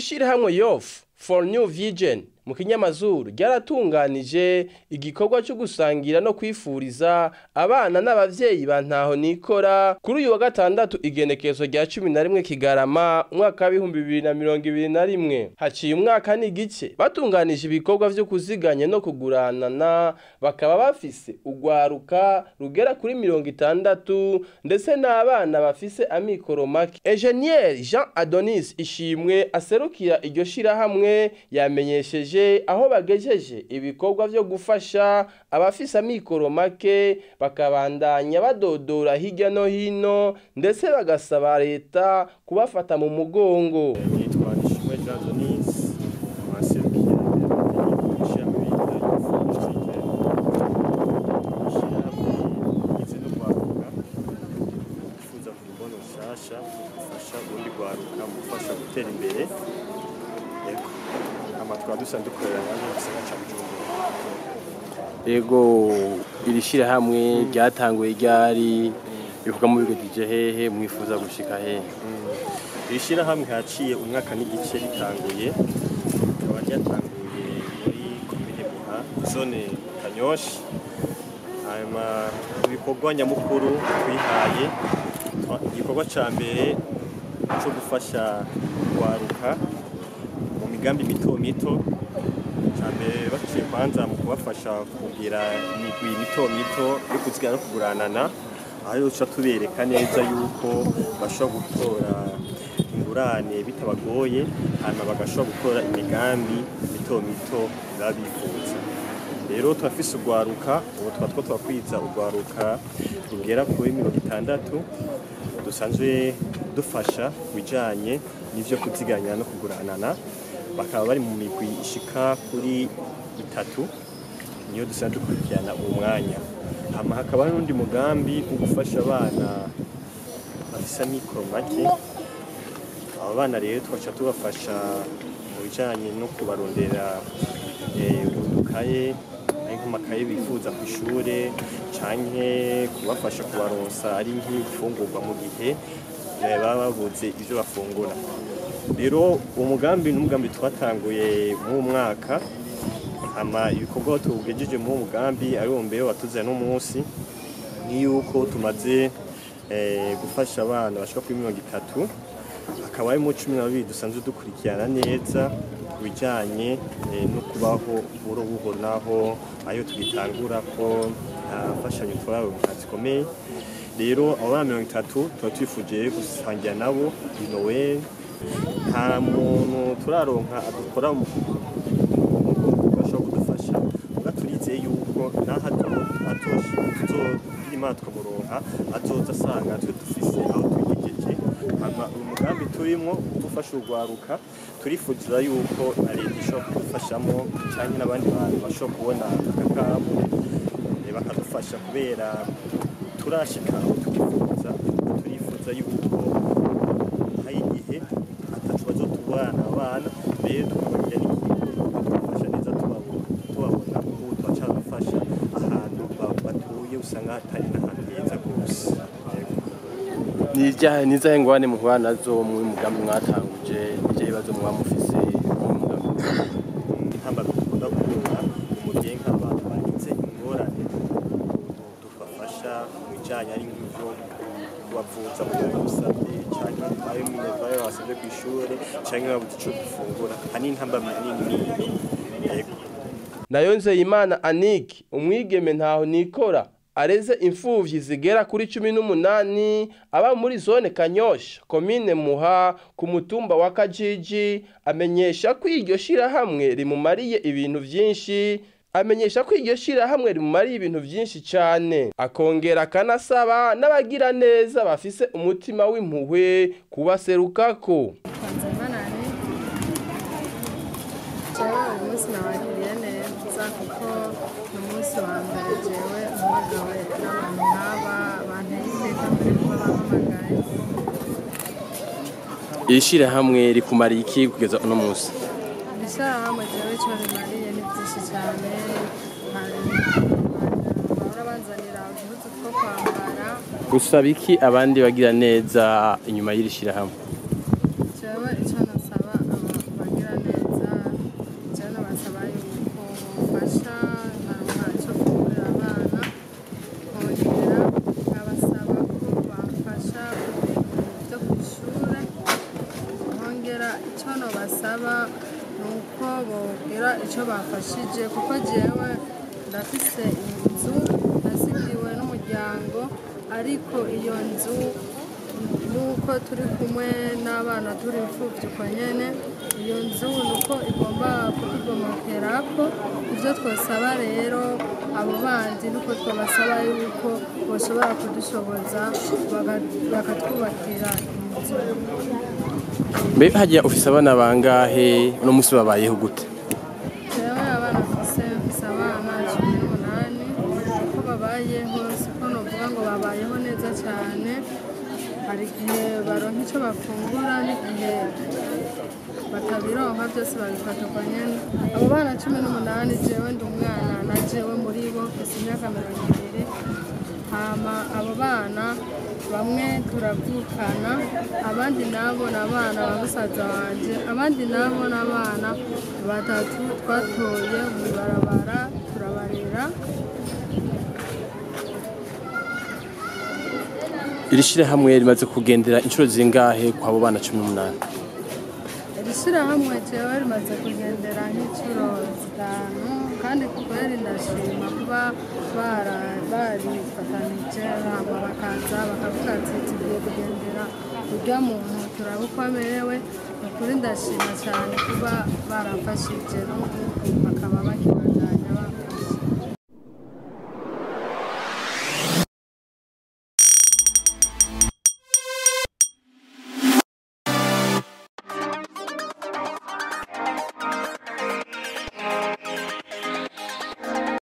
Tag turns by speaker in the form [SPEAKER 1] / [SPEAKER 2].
[SPEAKER 1] Ishirahamwe Youth for New Vision mu kinyamazuru ryaratunganije igikorwa cyo gusangira no kwifuriza abana n'abavyeyi ba ntaho nikora kuri uyu wa gatandatu, igenekezo rya 11 Kigarama umwaka wa 2021. Haciye umwaka n'igice batunganije ibikorwa vyo kuziganya no kuguranana, bakaba bafise ugwaruka rugera kuri 60 ndetse n'abana bafise amikoro make. Engineer Jean Adonis Ishimwe aserukira iryo shirahamwe yamenyesheje aho bagejeje ibikorwa vyo gufasha abafise amikoro make, bakabandanya badodora hirya no hino, ndetse bagasaba leta kubafata mu mugongo.
[SPEAKER 2] Nitwa Ishimwe Jean Adonis, aserukira ishami bita Youth, ishirahamwe rigizwe n'urwaruka rwifuza kubona rushasha gufasha urundi rwaruka mu gufasha gutera imbere. Yego, hama tukaba dusanzwe dukorera ngaha mu gisagara ca Bujumbura.
[SPEAKER 1] Ego, iri shirahamwe ryatanguye ryari? Ibikorwa mubigejeje hehe? Mwifuza gushika hehe?
[SPEAKER 2] Iri shirahamwe haciye umwaka n'igice ritanguye, rikaba ryatanguye muri komine Muha, zone Kanyosha. Hanyuma ibikorwa nyamukuru twihaye, igikorwa ca mbere co gufasha urwaruka mu migambi mito mito. Ca mbere baciye kwanza mu kubafasha kugira imigwi mito mito yo kuzigana no kuguranana, aho duca tubereka neza yuko bashobora gutora ingurane bitabagoye, hanyuma bagashobora gukora imigambi mito mito baba bifuza. Rero turafise urwaruka, ubu tuba two turakwiza urwaruka rugera kuri 60 dusanzwe dufasha ku bijanye n'ivyo kuziganya no kuguranana, bakaba bari mu migwi ishika kuri itatu, niyo dusanzwe dukurikirana uwo mwanya. Hama hakaba n'undi mugambi wo gufasha abana bafise amikoro make. Abo bana rero tugaca tubafasha mu bijanye no kubarondera udukaye, ari nk'amakaye bifuza kw'ishure, canke kubafasha kubaronsa ari nk'imfungurwa mu gihe baba babuze ivyo bafungura. Rero uwo mugambi ni umugambi twatanguye muri mwaka. Hama ibikorwa tugejeje muri uwo mugambi, ari wo mbere watuzanye no munsi, ni yuko tumaze gufasha abana bashika kuri 30, hakaba harimo 12 dusanzwe dukurikirana neza ku bijanye no kubaho buhoro buhoro, naho ayo tugitangura ko nta mfashanyo turaronka zikomeye. Rero abo bana 30 tuba twifuje gusangira nabo Noel. Nta muntu turaronka adukora mu bashobora kudufasha, muga turizeye yuko naho tuzogira Imana tukamuronka, azoza asanga twe dufise aho twigejeje. Hama uyu mugambi turimwo wo gufasha urwaruka, turifuza yuko na leta ishobora kudufashamo, canke n'abandi bantu bashobora kubona aka kamo bakadufasha, kubera turashika aho twifuza. Turifuza yuko hari igihe ataco bazotuburana abana, mbere tukabagira n'ikintu tubafasha neza tubabona. Ubu turacabafasha ahantu batuye usanga hatari n'ahantu heza gose. Yego.
[SPEAKER 1] Nizahe ngwane muhura nazo mu mugambi mwatanguje? N'ivyahe bibazo muba mufise mu mugambi?
[SPEAKER 2] Intambamyi dukunda guhura mu gihe nk'abantu bagize ingorane, tubafasha mu bijanye ari nk'ivyo kubavuza mu gihe babigusavye, canke ayo minerval basavye kw'ishure, canke babuze ico gufungura. Ahanini intambamyi nini niyo. Yego.
[SPEAKER 1] Nayo Nzeyimana Aniki, umwigeme ntaho nikora areze imfuvyi zigera kuri 18, aba muri zone Kanyosha, komine Muha, ku mutumba wa Kajiji, amenyesha ko iryo shirahamwe rimumariye ibintu vyinshi, amenyesha ko iryo shirahamwe rimumariye ibintu vyinshi cane, akongera akanasaba n'abagira neza bafise umutima w'impuhwe kubaserukako.
[SPEAKER 3] Nzeyimana Aniki, jewe uyu munsi nabakiriye neza kuko ni umunsi wa mbere jewe mpamagawe n'abantu nk'aba banteye iteka mbere kuba bampamagaye.
[SPEAKER 1] Iri shirahamwe rikumariye iki kugeza uno munsi?
[SPEAKER 3] Ishirahamwe jewe ico rimariye ni vyinshi cane. Hari bahora banzanira uduhuzu two kwambara.
[SPEAKER 1] Gusaba iki abandi bagira neza inyuma y'iri shirahamwe?
[SPEAKER 3] Jewe ico nasaba Nobasaba ni uko bogira icyo bafashije, kuko jewe ndafise inzu nasigiwe n'umuryango, ariko iyo nzu nuko turi kumwe n'abana turi imfubyi uko nyene, iyo nzu nuko igomba kutubomokerako. Ivyo twosaba rero abo bandi nuko twabasaba yuko boshobora kudushoboza bakatwubakira inzu.
[SPEAKER 1] Mbe hagiye ufise abana bangahe? Uno munsi babayeho gute?
[SPEAKER 3] Jewe abana mfise abana 18. Uko babayeho siko novuga ngo babayeho neza cyane. Hari igihe baronka icyo bafungura n'igihe batabironka, byose babifata uko nyene. Abo bana 18, jewe ndi umwana na jewe muri bo mfise imyaka 20. Hama abo bana bamwe turavukana, abandi nabo ni abana ba musaza wanje, abandi nabo ni abana batatu twatoye mw'ibarabara turabarera.
[SPEAKER 1] Iri shirahamwe rimaze kugendera inshuro zingahe kw'abo bana 18?
[SPEAKER 3] Iri shirahamwe jewe rimaze kugendera nk'inshuro 5, kandi kubera ndashima kuba barifatanije hama bakaza bakavuga ati tugiye kugendera urya muntu turabe uko amerewe. Ni ukuri ndashima cyane kuba barafashije n'ubu bakaba bakibandanya.